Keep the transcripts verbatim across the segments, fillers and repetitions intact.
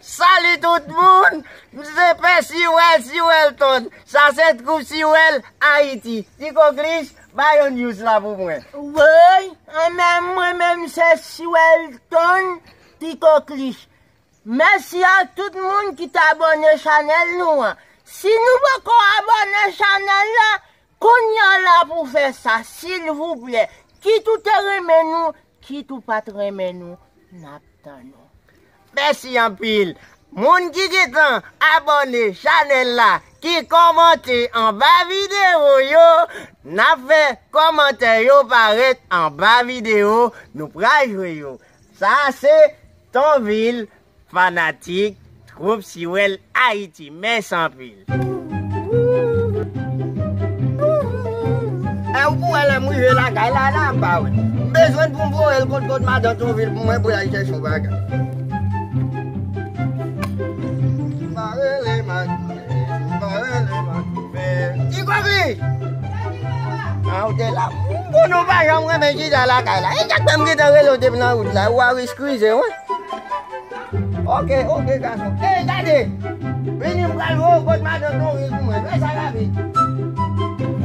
Salut tout moun, m se Pè Siwèl, Siwèl Ton. Sa se twoup Siwèl Ayiti. Ti Koklich, ba yo news la pou mwen. Woy, anmè mwen menm se Siwèl Ton, Ti Koklich. Mèsi a tout moun ki t abòne chanèl nou an. Si nou poko abòne chanèl la, kounye a la pou fè sa, silvouplè. Kit ou te renmen nou, kit ou pa t renmen nou, n ap tann ou. Mèsi anpil. Moun ki gentan abòne chanèl la, ki kòmante anba videyo yo, n ap fè kòmantè yo parèt anba videyo, nou pral jwe yo. Sa se Tonvil, fanatik twoup Siwèl Ayiti. Mèsi anpil. E ou pou wè lè m rive lakay la, la m pa wè. M bezwen pou m voye l kot, kot madan Tonvil pou mwen, pou l al chèche yon bagay. M pa rele m a twouve, m pa rele m a twouve. Ti Koklich! A, ou te la. M konnen w pa janm renmen chita lakay la. E sa k fè m gentan rele w depi nan wout la. Ou a eskize, wi. Ok, ok, gason. Ey, gade! Vini, m pral voye w kot madan Tonvil pou mwen. Fè sa rapid.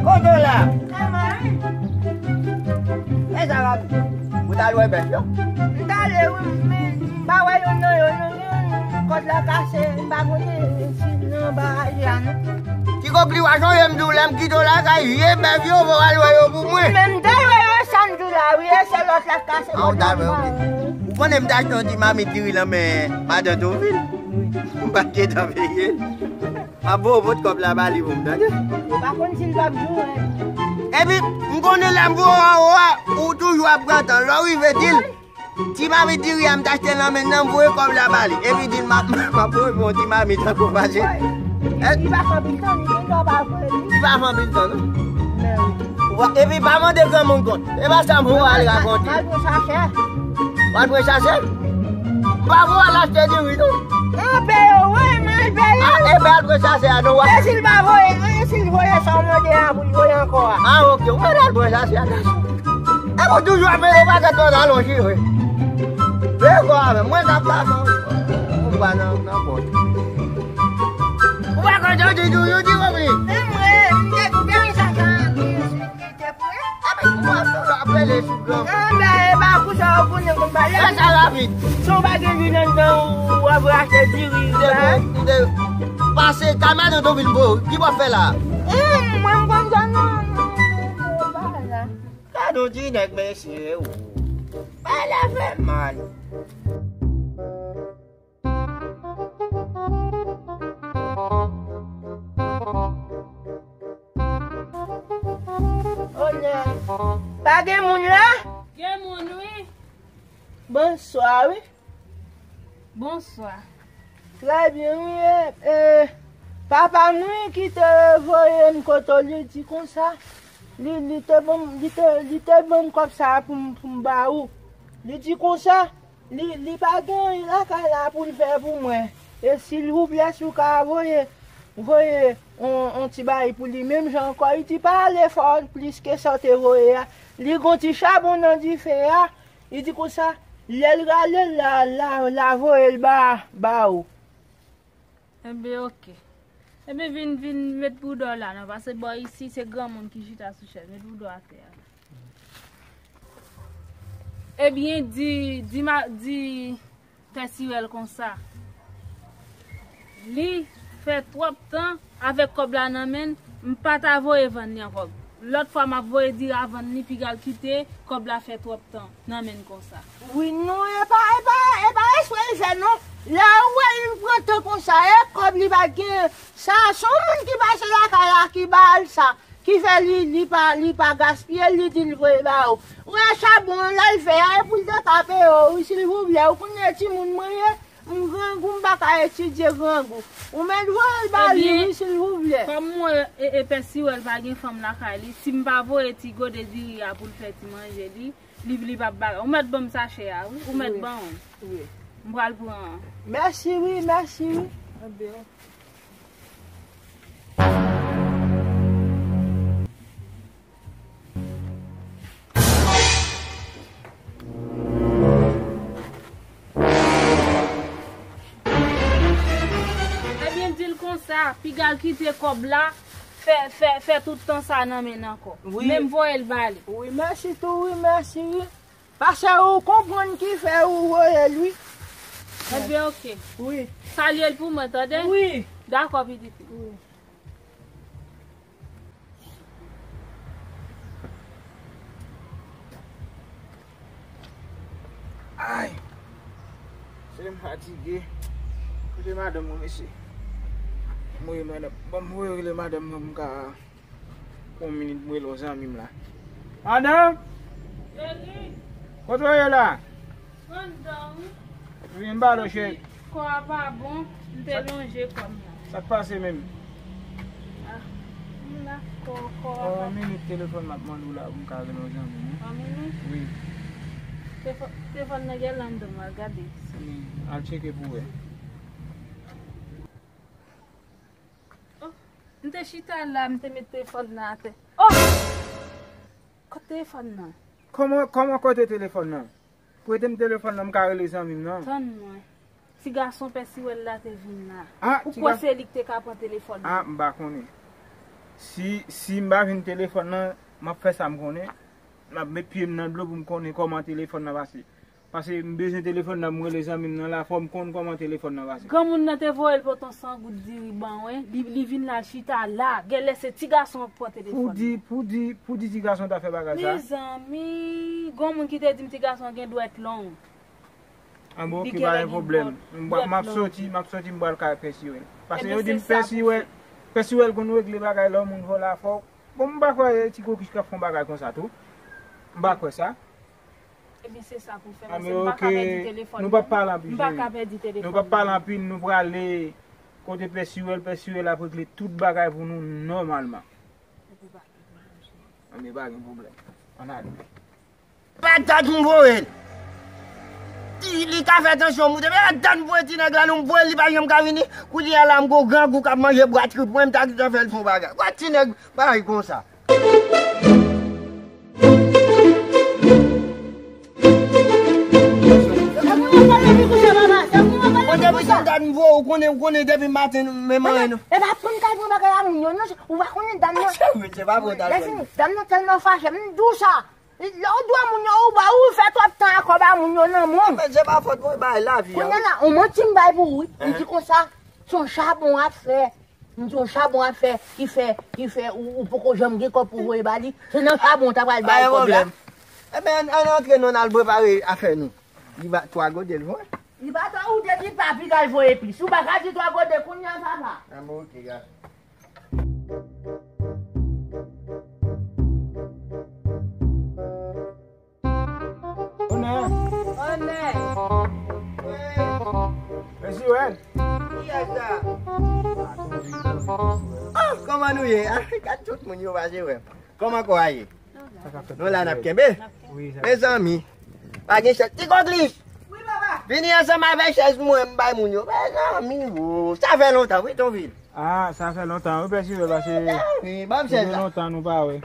Kote w la? Fè sa rapid. Ou t al wè bèf yo? M t ale, wi, men m pa wè youn nan yo, non, non, kòd la kase, m pa konnen si l nan anba raje a, non. Ti Koklich, w a sonje m di w lè m kite w lakay, vye bèf yo, fò w al wè yo pou mwen. Men m t al wè yo, sa m di w la, wi, e se lòt la k kase. A, w t al wè, ok. Ou konnen m t achte yon ti mamit diri nan men madan Tonvil? M pa t gentan veye l. M ap voye w pot kòb la ba li pou m, tande? Ou pa konn si l p ap joure. Epi, m konnen lè m voye w anwo a, ou toujou ap pran tan. Lè w rive, di l, ti mamit diri a, m t achte l nan men l, m voye kòb la ba li. Epi, di l, m ap, m ap voye pou yon ti mamit ankò, paske. Li pa fè anpil tan, li gen dwa pa voye li. Li pa fè anpil tan, non? Men wi. Wa-, epi pa mande granmoun kont. E pa sa m pou al rakonte. M al pran sachè. W al pran sachè? M pa pou al achte diri, non. An peye, wi, m al peye. A, e pa al pran sachè a, non, w a. E si l pa voye, e si l voye sa w mande a pou l voye ankò a? A, ok, w mèt al pran sachè a, gason. E pou toujou ap mete w pa tèt nan alonji, wi. Veye kò avè m, mwen k ap la, non. Ou pa nan, nan pòt. Ou pa konn jan w di toujou, di w wi. Men mwen, m te koupe yon sachè. Li te pre? Epi, ou ap, ap rele sou gran. Anben, e pa pou sa ou konnen konn pale. Fè sa rapid. Si w pa gen diri anndan, w ap rache diri. Ou te, ou te pase kay madan Tonvil bo, ki w ap fè la? Hum, mwen, m konn sa, non, non, non, pa la. Gad yon ti nèg, mesye, o. Bagay la fè mal. Onè. Pa gen moun la? Gen moun, wi. Bonswa, wi. Bonswa. Trè byen, wi. E, e, papa m, wi, ki te voye m kote w, li di konsa, li, li te ban m, li te, li te ban m kòb sa a pou m, pou m ba ou. Li di konsa, Li, li pa gen anyen lakay la pou l fè pou mwen. E silvouplè, si w ka voye, voye on, on ti bagay pou li, menm jan ankò, li di pa ale fò plis ke sa w te voye a. Li gon ti chabon nan dife a, li di konsa, lè l rale l la, la, la voye l ba, ba ou. Enben, oke. Enben, vin, vin met bouda w la non, paske bò isi se granmoun ki chita sou chèz. Met bouda w atè a la. Ebyen, di, di ma, di Pè Sirèl konsa. Li fè twòp tan avèk kòb la nan men l, m pa ta voye vann li ankò. Lòt fwa m ap voye diri a vann li, piga l kite kòb la fè twòp tan nan men l konsa. Wi, non, e pa, e pa, e pa espre l fè, non. Lè ou wè li pran tan konsa, e kòb li pa t genyen. Sa, se yon moun ki pase lakay la ki ba l sa, ki fè li, li pa, li pa gaspiye l, li di l voye ba ou. Ou wè chabon an, lè l fè a, e pou l te ka peye w, wi, silvouplè, ou konnen timoun mwen ye. M grangou, m pa ka etidye grangou. Ou mèt voye l ba li, wi, silvouplè. Ebyen, kòm mwen, e, e Pè Sirèl pa gen fanm lakay li, si m pa voye ti gode diri a pou l fè ti manje li, li, li p ap bagay. Ou mèt ban m sachè a, wi. Ou mèt ban m. Wi. M pral pran. Mèsi, wi, mèsi, wi. Ebyen. Sa, piga l kite kòb la, fè, fè, fè tout tan sa nan men n ankò. Wi. Men m voye l ba li. Wi, mèsi tou, wi, mèsi, wi. Paske ou konprann ki fè ou voye l, wi. Ebyen, oke. Wi. Salye l pou mwen, tande? Wi. Dakò, pitit. Wi. Ay! Se m fatige. Kote madanm mwen, mesye? Mwen, madanm, ban m voye rele madanm mwen pou m ka pran yon minit, mwen rele yon zanmi m la. Madanm! Jerry! Kote w ye la? Anndan, wi. Vin ba l, cheri. Kò a pa bon, m te lonje kò m la. Sa k pase menm? Ah, m la, kò, kò a pa bon. Yon minit, telefòn m ap mande w la pou m ka rele yon zanmi m, wi. Yon minit? Wi. Telefò-, telefòn nan gen anndan, m al gade. Wi, al tcheke pou w wè. Oh, m te chita la, m te met telefòn nan atè. Oh! Kote telefòn nan? Kòman, kòman kote telefòn nan? Prete m telefòn nan, m ka rele zanmi m nan. Tann mwen. Ti gason Pèsiwèl la te vin la. Ah, ou kwè se li ki te ka pran telefòn nan? Ah, m pa konnen. Si, si m pa jwenn telefòn nan, m ap fè sa m konnen. M ap met pye m nan dlo pou m konnen kòman telefòn nan pase. Paske m bezwen telefòn nan, m rele zanmi m nan la, fò m konn kòman telefòn nan pase. Granmoun nan te voye l pote yon san goud diri ban mwen, li, li vin la chita la. Genlè se ti gason an k pran telefòn nan. Pou di, pou di, pou di ti gason ta fè bagay sa? Mezanmi, gon moun ki te di m ti gason an gen dwèt long. An bon, oke, pa gen pwoblèm. M ap soti, m ap soti, m pral kay Pèsiwèl. Paske yo di m Pèsiwèl, Pèsiwèl konn regle bagay lè yon moun vòlè afè w. Bon, m pa kwè ti kokich k ap fè yon bagay konsa tou. M pa kwè sa. Ebyen, se sa pou fè, paske m pa ka pèdi telefòn nan. Nou p ap pale anpil, cheri. M pa ka pèdi telefòn nan. Nou p ap pale anpil, nou prale kote Pèsiwèl, Pèsiwèl ap regle tout bagay pou nou nòmalman. Ebyen, pa gen pwoblèm, cheri. Anbyen, pa gen pwoblèm. Ann ale. Pa dat m voye l. Li, li ka fè tansyon moute. Men pa dat m voye ti nèg la non, m voye l, li pa janm ka vini. Kounye a la, m gon grangou k ap manje bwa trip mwen, m ta gentan fè l fè yon bagay. Gad ti nèg bagay konsa. Bon, depi sa dat m voye, ou konnen, ou konnen depi maten, men manyen nou. E pa pou n kay pran bagay a moun yo, non, ou pa konnen dam nan. Se vre, se pa pou n kay pran. Lèfini, dam nan tèlman fache, m di w sa. Lè w dwe moun yo, ou ba, ou fè twòp tan a kòb a moun yo nan men w. Men se pa fòt mwen, bay lavi a. Kounye a la, on manti m bay pou ou, wi. Li di konsa, se yon chabon w ap fè. M di yon chabon w ap fè, ki fè, ki fè, ou, ou poko janm gen kòb pou voye ba li. Se nan chabon w ta pral bay kòb la. Ebyen, ann antre non, n al prepare afè nou. Li ba twa gode l voye. Li ba twa, ou te di pa pi kay voye plis. Ou pa ka di twa gode kounye a, papa. An bon, oke, gason. Onè. Onè. Pèsiwèl. Kiyès sa? Ah, kòman nou ye? Ah, gad tout moun yo pase wè m. Kòman kò a ye? Nou la n ap kenbe. Wi, sa. Mezanmi, pa gen chèz. Ti Koklis! Wi, papa. Vini ansanm avèk chèz mwen, m bay moun yo. Mezanmi, wo, sa fè lontan, wi, Tonvil. Ah, sa fè lontan, wi, Pèsiwèl, paske... Wi, ban m chèz la. Lontan nou pa wè.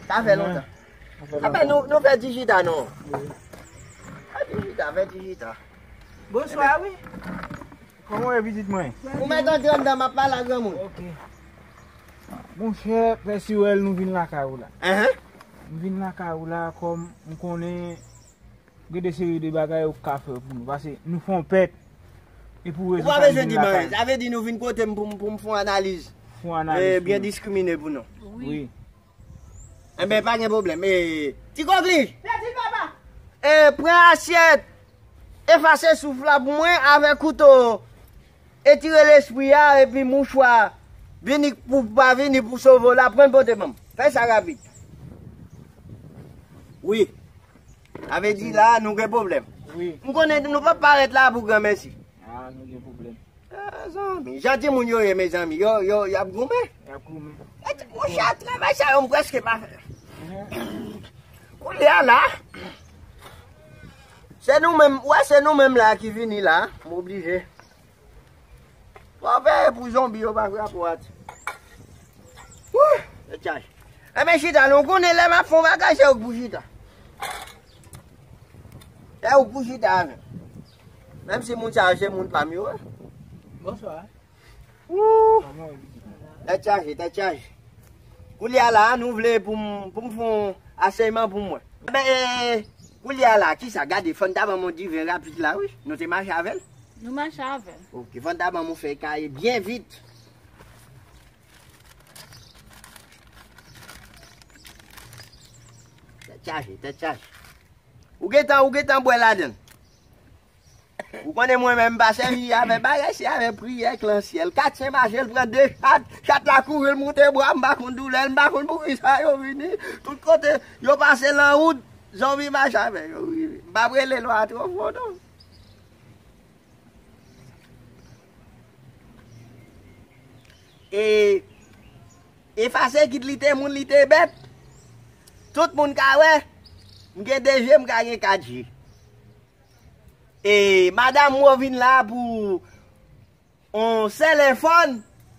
Sa fè lontan. Sa fè lontan. Apa nou, nou fè ti chita, non? Wi. Fè ti chita, fè ti chita. Bonswa, wi. Kòman w ye, pitit mwen? Ou mèt antre anndan, m ap pale ak granmoun. Oke. Monchè, Pèsiwèl, nou vin lakay ou la. Enhen. Nou vin lakay ou la, kòm m konnen gen de seri de bagay ou ka fè pou nou. Paske nou fè yon pèt. E pou rezon sa nou vin lakay ou. Ou pa bezwen di m anyen. Sa vle di nou vin kote m pou m, pou m fè yon analiz. Fè yon analiz, eh, byen diskrimine pou nou. Wi. Wi. Enben, pa gen pwoblèm. Eh, Ti Koklis! Pèdi, papa! Eh, pran asyèt! Efase souf la pou mwen avèk kouto. Etire lespri a epi mouchwa. Vini pou pa vini pou sove w la. Pran l pote ban m. Fè sa rapid. Wi. Sa vle di la, nou gen pwoblèm. Wi. M konnen nou p ap parèt la pou granmèsi. Ah, nou gen pwoblèm. Ah, zanmi, jan timoun yo ye, mezanmi, yo, yo, y ap goumen. Y ap goumen. E ti, monchè, travay sa yo, m prèske pa fè. Kounye a la, se nou menm, wè, se nou menm la ki vini la, m oblije. Fò veye pou zonbi yo pa frape w atè. Wouh, e chay. Enben, chita, nou konnen lè m ap fè yon bagay, se ou k pou chita. Se ou k pou chita avè m. Menm si moun sa yo se moun pa m yo, wi. Bonswa. Wou! Tèt chaje, tèt chaje. Koulye a la, nou vle pou m, pou m fè yon asèyman pou mwen. Men, e, koulye a la, kisa? Gade, fò n ta ban m yon diven rapid la, wi. Nou te mache avè l? Nou mache avè l. Ok, fò n ta ban m yon fèy kaye byen vit. Tèt chaje, tèt chaje. Ou gentan, ou gentan bwè ladann. Ou konnen mwen menm m pa sèvi avè bagay, se avè priyè k lan syèl. Kat chen mache, l pran de chat, chat la kouri, l moute bwa, m pa konn doulè l, m pa konn poukisa yo vini. Tout kote, yo pase lan wout, zonbi mache avè yo, wi. M p ap rele lwa twò fò, non. E, efase kit li te moun, li te bèt. Tout moun ka wè, m gen de je, m ka gen kat je. E, madanm, ou vin la pou yon sèl enfòn,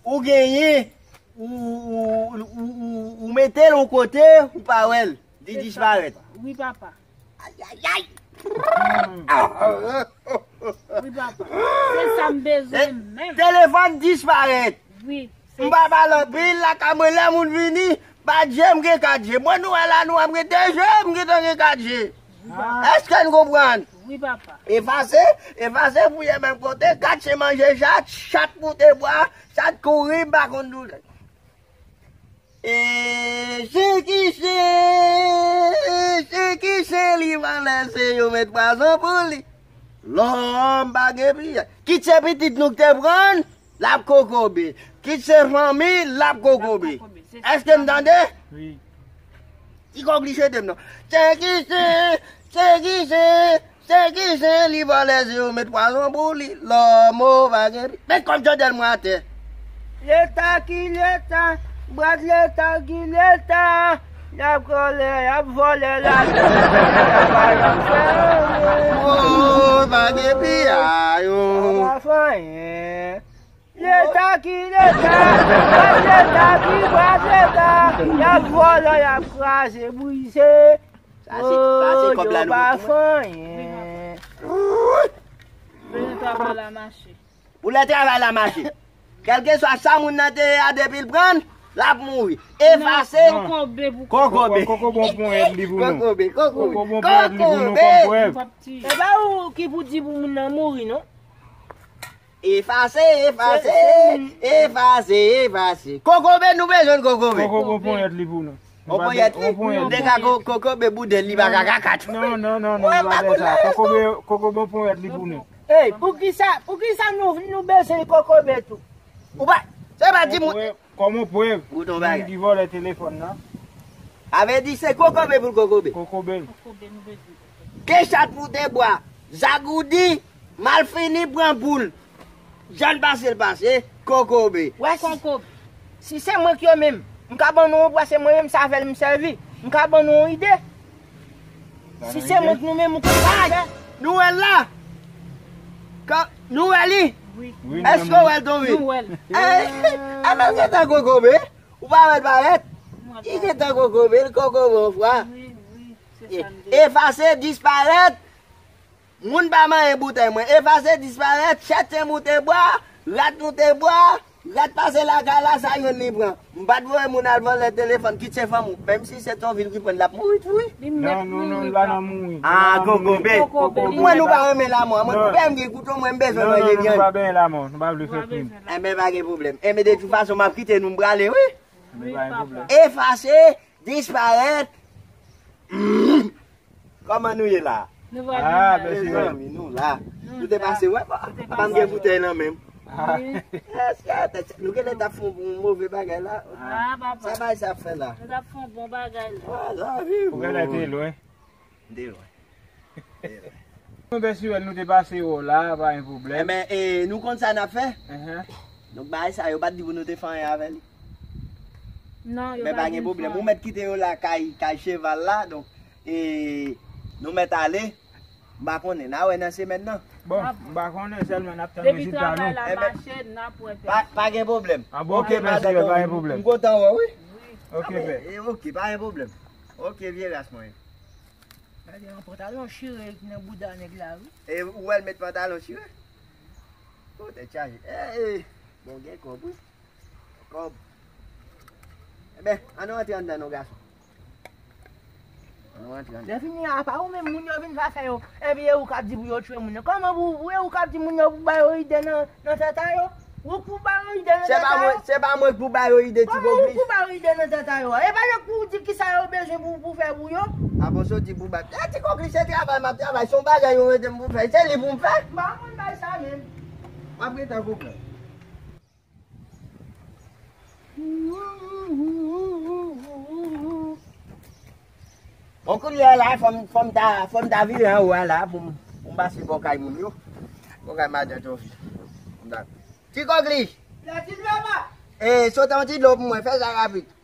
ou genyen, ou, ou, ou, ou, ou mete l yon kote, ou pa wè l, li disparèt. Wi, papa. Ayayay! Wi, papa. Se sa m bezwen menm. Telefòn disparèt. Wi. M pa pale anpil, lakay mwen, lè moun vini, pa je, m gen kat je. Mwen, nou wè la, nou wè m gen de je, m gentan gen kat je. Èske n konprann? Wi, papa. Efase, efase, fouye menm kote, kat chen manje chat, chat moute bwa, chat kouri, m pa konn doulè. E, chen ki chen, chen ki chen, li valè, se yo met pwazon pou li. Lòm pa gen piyay. Kit se pitit nou k te pran l, l ap kokobe. Kit se fanmi l, l ap kokobe. Èske n tande? Wi. Li ka oblije de m non. Chen ki chen, chen ki chen, chen ki chen, li vòlè, se yo met pwazon pou li. Lòmo pa gen pi. Men kòb Jodèl mwen atè. Leta ki leta, bwat leta ki leta. Y ap vòlè, y ap vòlè la. Oh, pa gen piyay, oh. Pa fè anyen. Leta ki leta, bwat leta ki bwat leta, y ap vòlè, y ap kraze, brize. Sa se, sa se kòb la nou pa fè anyen. Pou lè travay la mache. Pou lè travay la mache. Kèlkeswa sa moun nan te ye a, depi l pran l, l ap mouri. Efase. Kokobe pou kokobe. Kokobe yon ponyèt li pou nou. Kokobe, kokobe. Kokobe yon ponyèt li pou nou kòm prèv. E pa ou ki pou di pou moun nan mouri, non? Efase, efase, efase, efase. Kokobe, nou bezwen kokobe. Kokobe yon ponyèt li pou nou. Yon ponyèt. Yon ponyèt. Dega ko-, kokobe boudèl li pa ka kakat. Non, non, non, non, nou pa fè sa. Kokobe, kokobe yon ponyèt li pou nou. Ey, poukisa, poukisa nou, nou bezwen kokobe tou? Ou pa, se pa di moun. Kòm yon prèv, moun ki vòlè telefòn nan. Sa vle di se kokobe pou l kokobe. Kokobe. Ke chat pou te bwa, zagoudi, malfini pran poul. Jan l pase l pase, kokobe. Wè si, si se mwen k yo menm, m ka ban nou yon bwa, se mwen menm sa avè l m sèvi. M ka ban nou yon ide. Si se mwen k nou menm ou konn sa fè. Nou wè l la. Ka, nou wè li. Èske w wè l tonbe? Nou wè l. Eh, eh, men l gentan kokobe. Ou pa wè l parèt? Li gentan kokobe, l kokobe yon fwa. Efase, disparèt. Moun pa manyen boutèy mwen. Efase, disparèt, chat te moute bwa, rat moute bwa, rat pase lakay la, sa jwenn li pran. M pa t voye moun al vòlè telefòn, kit se fanm ou. Menm si se Tonvil ki pran l, l ap mouri tou, wi. Non, non, non, li pa nan mouri. Ah, kokobe. Mwen, nou pa renmen lanmò. Mwen, pè m gen kouto, mwen, m bezwen manje vyann. Non, non, non, nou pa benyen lanmò, nou pa vle fè krim. Enben, pa gen pwoblèm. Enben, de tout fason, m ap kite nou, m prale, wi. Enben, pa gen pwoblèm. Efase, disparèt. Kòman nou ye la? Nou va byen. Ah, mèsi, mezanmi, nou la. Nou te pase, wè, pa m gen boutèy nan men m. Èske nou genlè t ap fè yon move bagay la? Ah, papa. Sa bagay sa ap fè la? Nou t ap fè yon bon bagay la. Ah, la vi. Ou genlè te lwen. M te lwen. Nou te sirèl, nou te pase wò la, pa gen pwoblèm. Enben, e, nou konn sa n ap fè? Donk, bagay sa, yo pa t di pou nou te fè anyen avè li. Non, yo pa gen pwoblèm. Ou mèt kite yo la, kay, kay cheval la, donk, e, nou mèt ale. M pa konnen, n a wè nan semèn nan. Bon, m pa konnen, sèlman n ap tann rezilta nou. Depi travay la mache, n ap wè. Pa, pa gen pwoblèm. Ah bon, ok, mèsi, pa gen pwoblèm. M kontan wè w, wi. Ok, pè. E, ok, pa gen pwoblèm. Ok, vye ras mwen. Gade yon pantalon chire ki nan bouda nèg la, wi. E ou wè l met pantalon chire? O, tèt chaje. E, e. Bon, gen kòb, wi. Kòb. Enben, ann nou antre anndan non, gason. Ann nou antre anndan. Lè fini a, pa ou menm moun yo vin fè afè yo. Epi e ou k ap di pou yo tchwe moun yo. Kòman pou, pou e ou k ap di moun yo pou ba yo ide nan, nan tèt a yo? Ou pou ba yo ide nan tèt a yo? Se pa mwen, se pa mwen k pou ba yo ide, ti Kòman ou pou ba yo ide nan tèt a yo? E pa yo k pou di kisa yo bezwen pou, pou fè pou yo? Avan soti pou ba. E ti Kòkli, se travay m ap travay, se yon bagay yo rete m pou fè. Se li pou m fè. M pa konn bay sa menm. M ap gentan konprann. Bon, kounye a la, fò m, fò m ta, fò m ta vire anwo a la pou m, pou m pase bò kay moun yo. Bò kay madan Twofi. Ti Kòkli! La ti dlo, papa! E, sote yon ti dlo pou mwen, fè sa rapid.